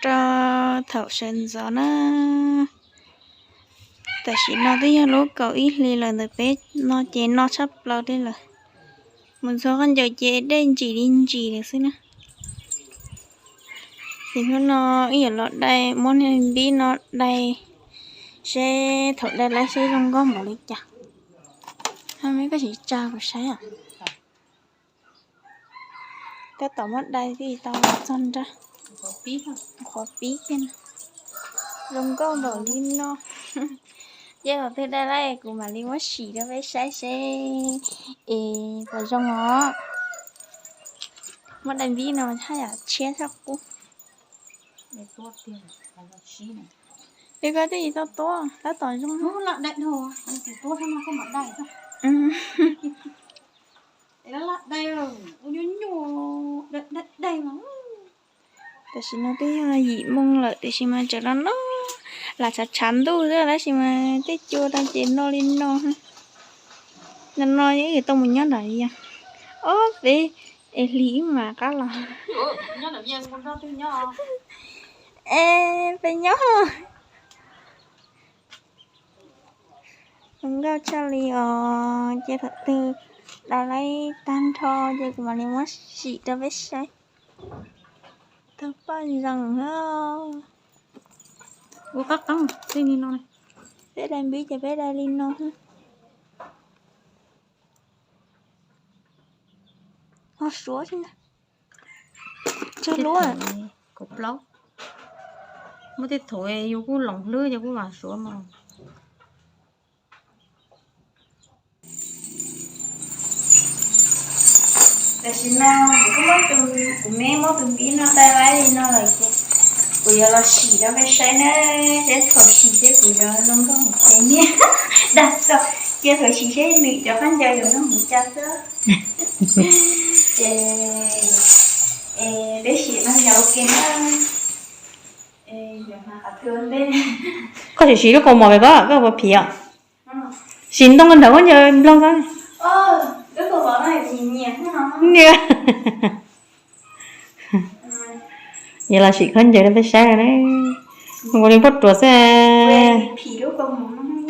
rau thaum sawv ntxov na. Tam sim no twb yog lub kaum ib hlis lawm ntawm peb no ces no tshaj plaws li lawm. Mus ntxhua khaub ncaws ces dej ntsim li ntsim lawm xwb na. Ces hnub no wb yuav los dai, muab niag npib no dai seb thaum dai laib seb zoo nkauj npaum li cas. Ho me koj sim tsa kuv saib os. Tab tom muab dai tib tau txog nrab qhuav pib kiag na. Zoo nkauj npaum li no. Ces thaum twg dai laib kuv mam li muab sim rau peb saib seb es puas zoo os. Muab dai npib no haj yam tshiab tshaj qub. Es koj twb tsis tau tuab, tab tom zoo. Tam sim no twb yog yim moo lawm tiam sis mas tseem no no, lam tshav tshav ntuj xwb tab sis mas tej cua rau ces no li no. No no wb tau mus nyob nram yog ob peb es hlis wb mam qab los. Es peb nyob zoo nkauj tshaj li os. Ces thaum twg dai laib tag nrho ces kuv mam li muab sim rau peb saib. Tau poj zoos. Ua qab qab li no. Peb dai npib ces peb dai li no. Ho suav xwb na. Tsawg lub? Kaum plaub. Muaj tej thaum yus kuj loos hlwb ces kuj vam suav mas. Tam sim no kuv kuj muab tus, kuv me muab tus npib no dai laib li no lawm ces kuv yuav los sim rau peb saib na, seb thaum sim seb kuv yuav zoo nkauj mus ces niaj dag txog, cia thaum sim seb nws cov khaub ncaws yuav zoo mus cas xwb. Ces peb sim no yog ua ke na. Koj sim sim lub kaus mom pem koj, koj puas phiv os? Sim ntoo nrad khaub ncaws nplog koj. Niam, yog los sim khaub ncaws rau peb saib na. Ua li poj ruam xwb.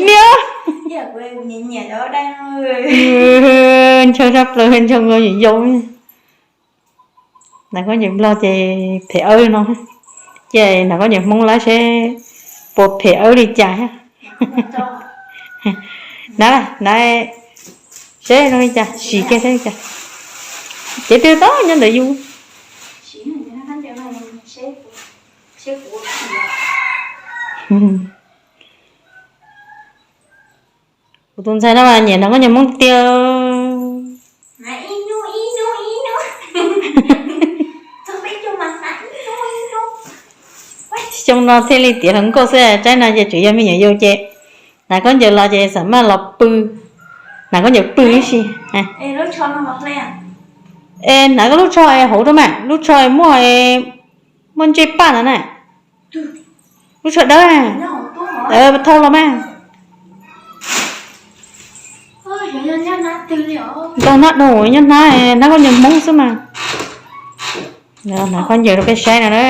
Niam, ntshaw tshaj plaws, ntshaw nkaus yau yau. Hnav khaub ncaws nplog ces phem awb no, ces hnav khaub ncaws Hmoob lawm seb puas phem awb li cas. Hnav, hnav seb zoo li cas, sim kiag seb li cas. Cev twg tau nyob ntawm yus. Kuv tus ntxhais no mas nyiam hnav khaub ncaws Hmoob tiag. Xyoo no thiaj li tiav hluas nkauj xwb, tsaib no ces tseem yog me nyuam yaus ces hnav khaub ncaws los ces xam maj los pw, hnav khaub ncaws pw ib si. Es hnav koj lub tsho es hauv rau mas, lub tsho es muaj, muaj ntsej paj ntawd na. Lub tsho dawb, thau los mas. Ntau hnab dhau nyob hnab, hnab khaub ncaws Hmoob xwb mas. Hnav khaub ncaws rau peb saib no na.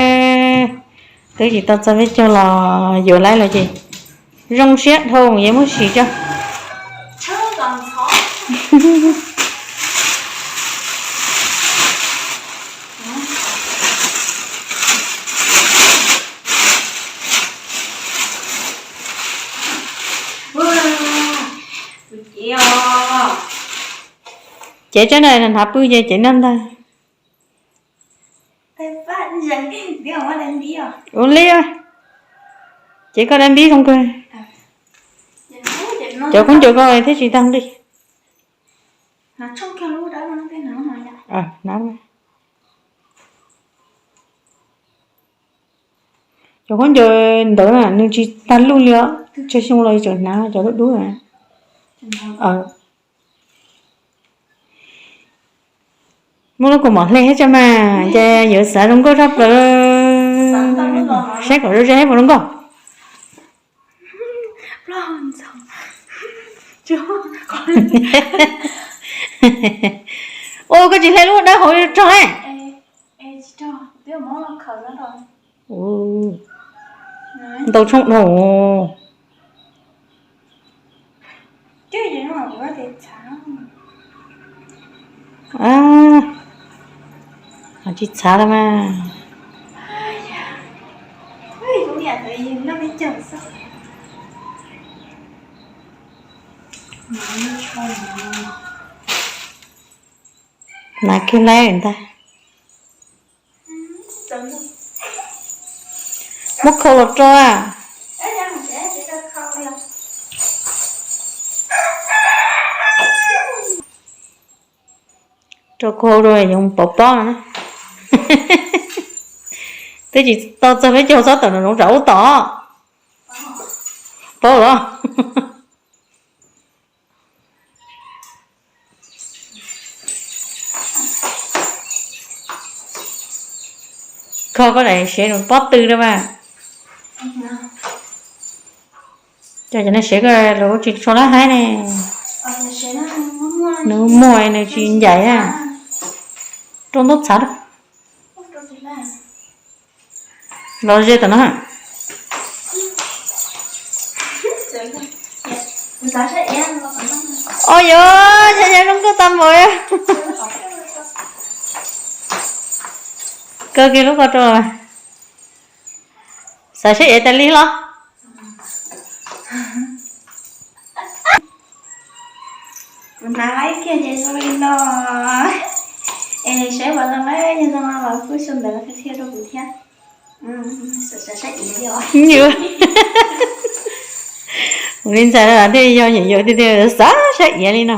Twb tsis tau txog peb caug los yuav laib los ces zoo siab dhau, yuav muab sim tso. Cev tsaib na, hnav pw ces cev noj ntag. Ua li, ces koj dai npib zoo kawg. Cov khaub ncaws ko thiab tsis tag nqi. Cov khaub ncaws ntawd na nws tsis tag luj li os, tsawg xyoo los tseem hnav cov dub dub na. Muaj lub kaus mom hle thiab tso mas, ces yuav xav zoo nkauj tshaj plaws. Saib kom zoo saib puas zoo nkauj. Ua koj tsis hle lub dawb hauv rog na. Ntau tshoob dhau. Tsis txhav los mas. Hnav kiag lawm ntag. Muab khau los rau a. Rau khau rau yoov pov pob na. Twb tsis tau txog peb caug txhob tawm nraum zoov tsam ub tom. Paub los? Kho koj daim sev rau pob tw rau mas. Cov cov niag sev ko los tsis tshua lab haib ne. Nws muaj nws tsis ncaim na. Rau ntaub txhav rau. Los ze tom no. Os yog, yog yog zoo nkauj tag npaum. Kaw kiag lub ko rau. Xav saib iav tas li los? Kuv hnav ib kiag ces zoo li no. Es saib puas zoo, yog zoo los kuj sau ntawv qhia rau kuv thiab. Xav saib iav li os. Ua li ntxhais no thiaj yog nyuam yaus tiag tiag xav saib iav li no.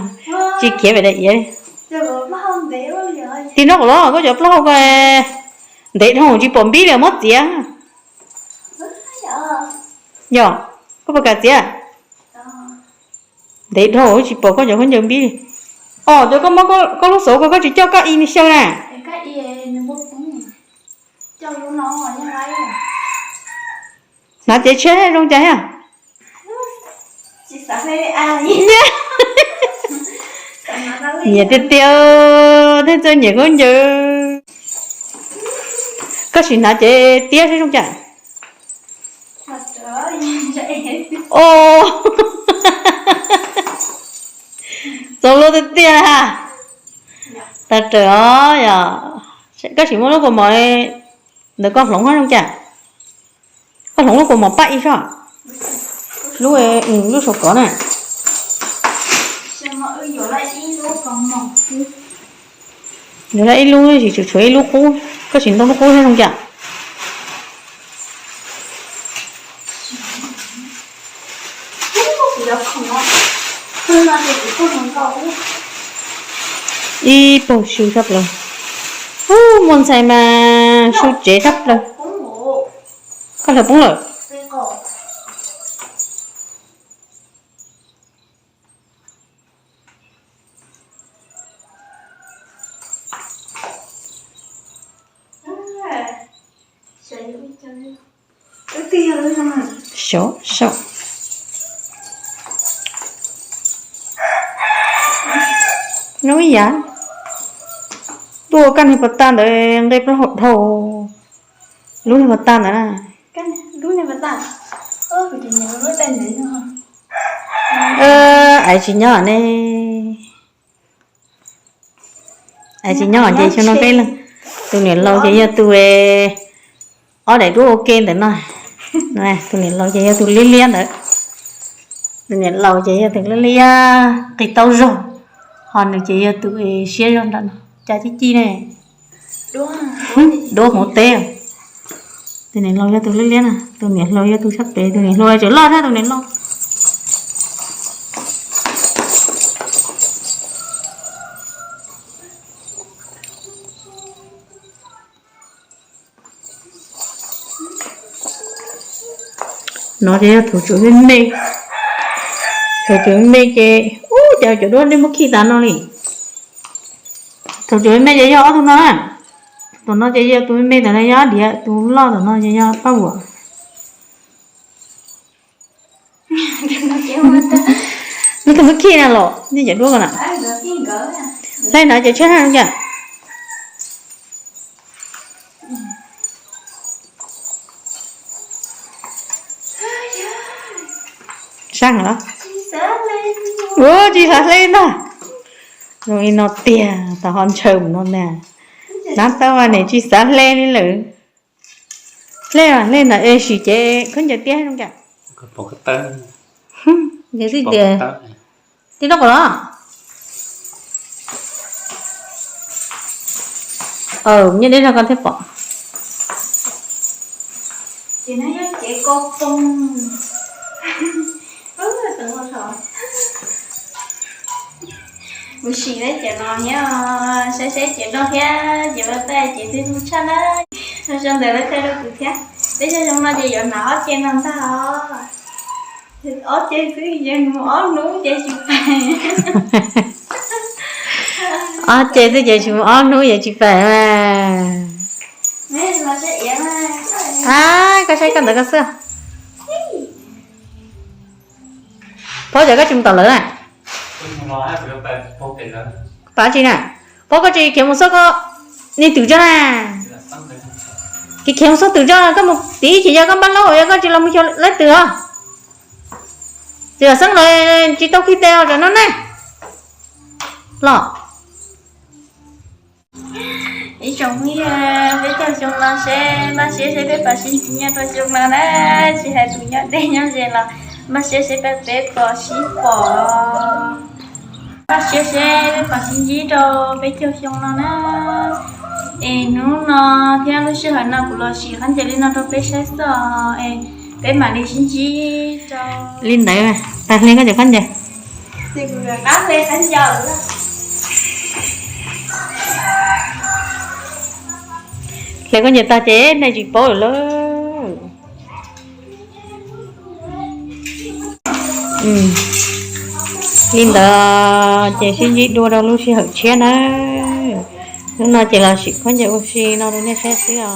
Tsis khiav pem daim iav li. Tig no kuv los koj cov plaub hau ko ntev dhau tsis pom npib li muab txiav. Yog, koj puas kam txiav? Ntev dhau tsis pom koj cov khaub ncaws npib li. Os, cov koj muab koj lub xauv ko koj tsis coj koj i xyaw na. Hnav cev tshiab zoo cas thiab. Nyiam tiag tiag, tej txawj nyiam khaub ncaws. Koj sim hnav cev tiab seb zoo cas. Os, txaus luag tiag tiag na. Tag raws os yog. Koj sim muab lub kaus mom ntawm koj hloov zoo cas. Koj hloov lub kaus mom paj ib soj. Lub, lub saum kov na. Yuav ib lub, tsis tshuav ib lub qub, koj sim ntoo lub qub seb zoo cas. Ib paug su tshaj plaws. Ub, muaj ntxhais mas su tsev tshaj plaws. Koj hlawv poob lawm. Saum, saum. Nub yam, tuaj kaj niag pas tag ntawd nqe plaub hau dhau. Lub niag pas tag ntawd na. Aiv tsis nyob ne. Aiv tsis nyob ces xyoo no peb leeg. Tus niam laus ces yog tus ob daim duab ua ke ntawm no. Tus niam laus ces yog tus liab liab ntawd. Tus niam laus ces yog tus liab liab qis taub zog, ho nws ces yog tus siab zog nram no, cas ci ci ne. Duab hauv teb. Tus niam laus yog tus liab liab na, tus niam hluas yog tus sab pem, tus niam hluas tseem loj thiab tus niam laus. No ces yog thaum tseem me me, thaum tseem me me ces ub cas cov duab nej muab khi tas no li. Thaum tseem me me ces yog ob tug no na. Tom no ces yog tus me me, tom no yog Ab Diav, tus loj tom no ces yog Paj Vuam. Nws tus muab khi na los nej cov duab ko na. Hlais hnav ces tshiab na cas. Taag los? Ua tsis xav hle ntag. Zoo li no tiag tau ho ntshaw mus no na. Nab tau mas nim tsis xav hle li lawm. Hle, hle ntawm es sim ces khaub ncaws tiab zoo cas. Tib rau qhov los? Nyob deb no koj thiaj pom. Ces no yog cev ko poo. Mus sim lawv cov no thiab, saib saib cev nroj thiab cev lawv tej cev twg zoo tshaj na. Los sau ntawv lawv qhia rau kuv thiab. Peb cog xyoo no ces yuav hnav ob ce no ntag os. Ob ce xwb ces mus ob hnub ces tsis pais. Ob ce xwb ces tsis mus ob hnub ces tsis pais mas. A, koj saib koj ntawd koj xwb. Paub cas koj tsis mus tom lawv na? Paub tsis na? Paub koj tsis khiav mus xwb koj, nej twm tso na. Ces khiav mus xwb twm tso, koj mus tiv ces yog koj npaj laub yog koj tsis los mus xyuas lawv twm os. Twm xeeb los tsis tau khi tes os tam no ne. Los. Ib tsoom phooj ywg, peb caug xyoo no seb npaj siab seb peb puas sib ntsib nyob rau xyoo no na. Tsis hais tus nyob deb nyob ze los npaj siab seb peb puas sib pom. Npaj siab seb peb puas sib ntsib rau peb caug xyoo no na. Es hnub no thiab lub sij hawm no kuv los sim khaub ncaws li no rau peb saib xwb os. Es peb mam li sib ntsib rau li ntawd. Tag hle koj cov khaub ncaws. Hle khaub ncaws tag ces nej tsis paub lawm. Li ntawd ces sib ntsib dua rau lub sij hawm tshiab nawb. Hnub no ces los sim khaub ncaws ua si no rau nej saib xwb os.